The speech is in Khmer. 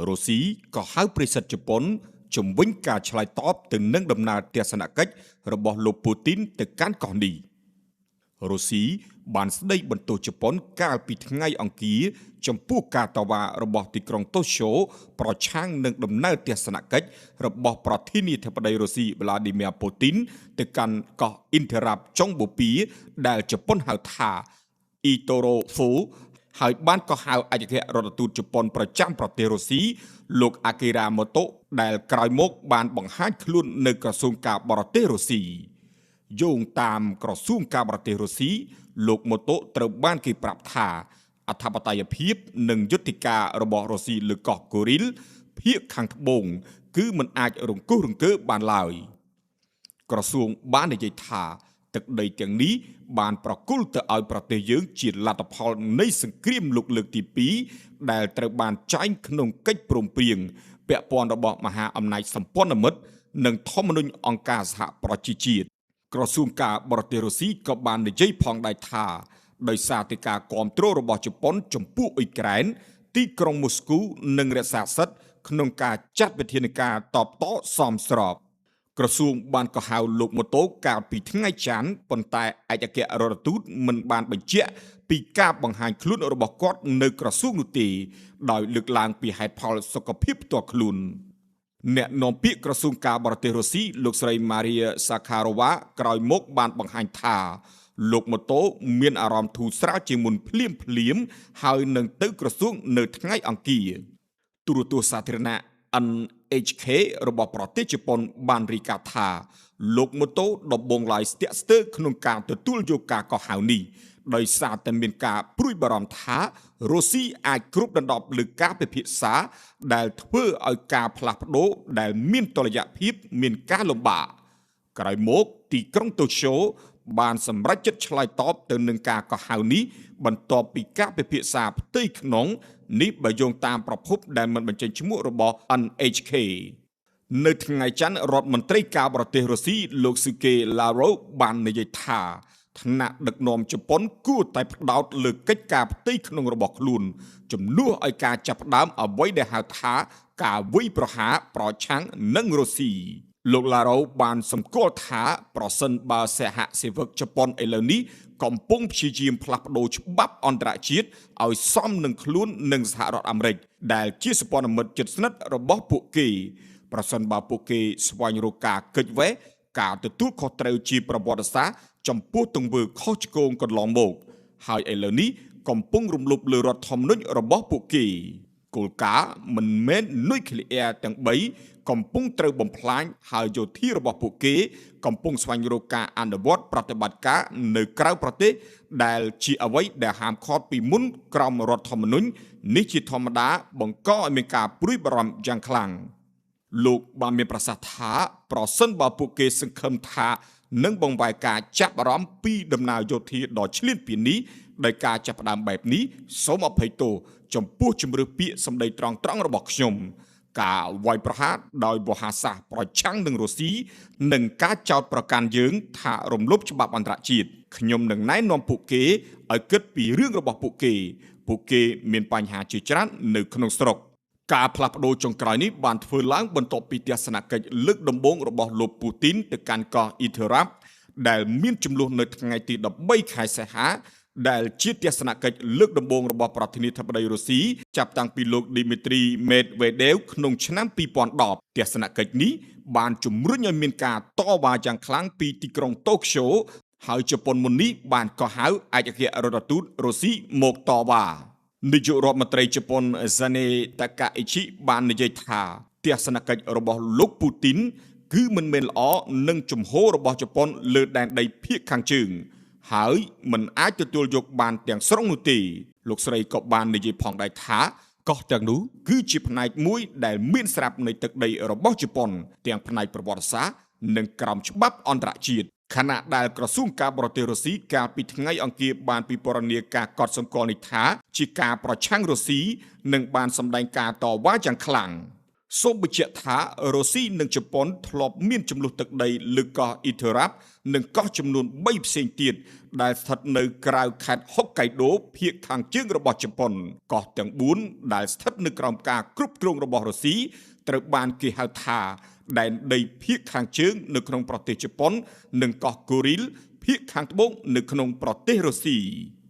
រុស្ស៊ីក៏ហៅប្រិសិទ្ធជប៉ុនជំវិញការឆ្លើយតបទៅនឹងដំណើរទស្សនកិច្ចរបស់លោកពូទីនទៅកាន់កោះនេះ។ រុស្ស៊ីបានស្ដីបន្ទោសជប៉ុនកាលពីថ្ងៃអង្គារចំពោះការតវ៉ារបស់ទីក្រុងតូក្យូប្រឆាំងនឹងដំណើរទស្សនកិច្ចរបស់ប្រធានាធិបតីរុស្ស៊ីវ្លាឌីមៀពូទីនទៅកាន់កោះអ៊ីនធរ៉ាប់ចុងបូព៌ាដែលជប៉ុនហៅថាអ៊ីតូរ៉ូហ្វូ ហើយបានកោះហៅឯកអគ្គរដ្ឋទូតជប៉ុនប្រចាំប្រទេសរុស្ស៊ីលោកអាគីរ៉ាម៉ូតូ ដែលក្រោយមកបានបង្ហាញខ្លួននៅក្រសួងការបរទេសរុស្ស៊ី។ យោងតាមក្រសួងការបរទេសរុស្ស៊ី លោកម៉ូតូត្រូវបានគេប្រាប់ថាអធិបតេយ្យភាពនិងយុទ្ធការរបស់រុស្ស៊ីលើកោះកូរីលភាគខាងត្បូងគឺមិនអាចរង្គោះរង្គើបានឡើយ។ ក្រសួងបាននិយាយថាទឹកដីទាំងនេះបានប្រគល់ទៅឲ្យប្រទេសយើងជាលទ្ធផលនៃសង្គ្រាមលោកលើកទី2 ដែលត្រូវបានចែងក្នុងកិច្ចព្រមព្រៀងពាក់ព័ន្ធរបស់មហាអំណាចសម្ព័ន្ធមិត្តនិងធម្មនុញ្ញអង្គការសហប្រជាជាតិ។ ក្រសួងការបរទេសរុស្ស៊ីក៏បាននិយាយផងដែរថាដោយសារតែការគ្រប់គ្រងរបស់ជប៉ុនចំពោះអ៊ុយក្រែន ទីក្រុងមូស្គូនឹងរក្សាសិទ្ធិក្នុងការចាត់វិធានការតបតសមស្រប។ ក្រសួងបានកោះហៅលោកម៉ូតូកាលពីថ្ងៃច័ន្ទ ប៉ុន្តែឯកអគ្គរដ្ឋទូតមិនបានបញ្ជាក់ពីការបង្ហាញខ្លួនរបស់គាត់នៅក្រសួងនោះទេ ដោយលើកឡើងពីហេតុផលសុខភាពផ្ទាល់ខ្លួន។ អ្នកនាំពាក្យក្រសួងការបរទេសរុស្ស៊ីលោកស្រីម៉ារីសាខារ៉ូវ៉ាក្រោយមកបានបង្ហាញថាលោកម៉ូតូមានអារម្មណ៍ធូរស្រាលជាងមុនភ្លាមភ្លាម ហើយនឹងទៅក្រសួងនៅថ្ងៃអង្គារ។ ទូរទស្សន៍សាធារណៈ NHK របស់ប្រទេសជប៉ុនបានរាយការណ៍ថាលោកម៉ូតូដំបងឡើយស្ទាក់ស្ទើរក្នុងការទទួលយកការកោះហៅនេះ ដោយសារតែមានការព្រួយបារម្ភថារុស្ស៊ីអាចគ្របដណ្ដប់លើការពិភាក្សាដែលធ្វើឲ្យការផ្លាស់ប្ដូរដែលមានតុល្យភាពមានការលំបាក។ ក្រោយមកទីក្រុងតូក្យូបានសម្រេចចិត្តឆ្លើយតបទៅនឹងការកោះហៅនេះបន្ទាប់ពីការពិភាក្សាផ្ទៃក្នុងនេះ បើយោងតាមប្រភពដែលមិនបញ្ចេញឈ្មោះរបស់ NHK។ នៅថ្ងៃច័ន្ទ រដ្ឋមន្ត្រីការបរទេសរុស្ស៊ីលោកស៊ូកេឡារ៉ូបាននិយាយថាថ្នាក់ដឹកនាំជប៉ុនគួរតែផ្ដោតលើកិច្ចការផ្ទៃក្នុងរបស់ខ្លួន ជំនួសឲ្យការចាប់ផ្ដើមអ្វីដែលហៅថាការវាយប្រហារប្រឆាំងនឹងរុស្ស៊ី។ លោកឡារ៉ូបានសម្គាល់ថាប្រសិនបើសហសេវកជប៉ុនឥឡូវនេះកំពុងព្យាយាមផ្លាស់ប្ដូរច្បាប់អន្តរជាតិឲ្យសមនឹងខ្លួននិងសហរដ្ឋអាមេរិកដែលជាសម្ព័ន្ធមិត្តជិតស្និទ្ធរបស់ពួកគេ ប្រសិនបើពួកគេស្វែងរកការគេចវេះការទទួលខុសត្រូវជាប្រវត្តិសាស្ត្រចំពោះទង្វើខុសឆ្គងកន្លងមក ហើយឥឡូវនេះកំពុងរំលោភលើរដ្ឋធម្មនុញ្ញរបស់ពួកគេ គោលការណ៍មិនមែននុយក្លេអ៊ែរទាំង3កំពុងត្រូវបំផ្លាញ ហើយយោធារបស់ពួកគេកំពុងស្វែងរកការអនុវត្តប្រតិបត្តិការនៅក្រៅប្រទេសដែលជាអ្វីដែលហាមឃាត់ពីមុនក្រោមរដ្ឋធម្មនុញ្ញនេះ ជាធម្មតាបង្កឲ្យមានការព្រួយបារម្ភយ៉ាងខ្លាំង។ លោកបានមានប្រសាសន៍ថាប្រសិនបើពួកគេសង្ឃឹមថានឹងបង្វែរការចាប់អារម្មណ៍ពីដំណើរយោធាដ៏ឈ្លានពាននេះដោយការចាប់ផ្ដើមបែបនេះ សូមអភ័យទោសចំពោះជំរឿពាក្យសម្ដីត្រង់ៗរបស់ខ្ញុំ ការវាយប្រហារដោយវោហារសាស្ត្រប្រឆាំងនឹងរុស្ស៊ី និងការចោទប្រកាន់យើងថារំលោភច្បាប់អន្តរជាតិ ខ្ញុំនឹងណែនាំពួកគេឲ្យគិតពីរឿងរបស់ពួកគេ ពួកគេមានបញ្ហាជាច្រើននៅក្នុងស្រុក។ ការផ្លាស់ប្ដូរចុងក្រោយនេះបានធ្វើឡើងបន្ទាប់ពីទស្សនកិច្ចលើកដំបូងរបស់លោកពូទីនទៅកាន់កោះអ៊ីធើរ៉ាប់ដែលមានចំនួននៅថ្ងៃទី13ខែសីហា ដែលជាទស្សនកិច្ចលើកដំបូងរបស់ប្រធានាធិបតីរុស្ស៊ីចាប់តាំងពីលោកឌីមីត្រីមេដវេដេវក្នុងឆ្នាំ2010។ ទស្សនកិច្ចនេះបានជំរុញឲ្យមានការតវ៉ាយ៉ាងខ្លាំងពីទីក្រុងតូក្យូ ហើយជប៉ុនមុននេះបានកោះហៅឯកអគ្គរដ្ឋទូតរុស្ស៊ីមកតវ៉ា។ នាយករដ្ឋមន្ត្រីជប៉ុនហ្សានេតាកាអ៊ីឈីបាននិយាយថាទស្សនកិច្ចរបស់លោកពូទីនគឺមិនមែនល្អនឹងជំហររបស់ជប៉ុនលើដែនដីភាគខាងជើង ហើយមិនអាចទទួលយកបានទាំងស្រុងនោះទេ។ លោកស្រីក៏បាននិយាយផងដែរថាកោះទាំងនោះគឺជាផ្នែកមួយដែលមានស្រាប់នៃទឹកដីរបស់ជប៉ុន ទាំងផ្នែកប្រវត្តិសាស្ត្រនិងក្រោមច្បាប់អន្តរជាតិ។ ខណៈដែលក្រសួងការបរទេសរុស្ស៊ីកាលពីថ្ងៃអង្គារបានពិពណ៌នាការកត់សម្គាល់នេះថាជាការប្រឆាំងរុស្ស៊ី និងបានសម្ដែងការតវ៉ាយ៉ាងខ្លាំង។ សូមបញ្ជាក់ថា រុស្ស៊ីនិងជប៉ុនធ្លាប់មានជម្លោះទឹកដីលើកោះអ៊ីធឺរ៉ាប់ និងកោះចំនួន 3 ផ្សេងទៀត ដែលស្ថិតនៅក្រៅខេត្តហុកកៃដូភាគខាងជើងរបស់ជប៉ុន។ កោះទាំង 4 ដែលស្ថិតនៅក្រោមការគ្រប់គ្រងរបស់រុស្ស៊ី ត្រូវបានគេហៅថាដែនដីភាគខាងជើងនៅក្នុងប្រទេសជប៉ុន និងកោះកូរីលភាគខាងត្បូងនៅក្នុងប្រទេសរុស្ស៊ី។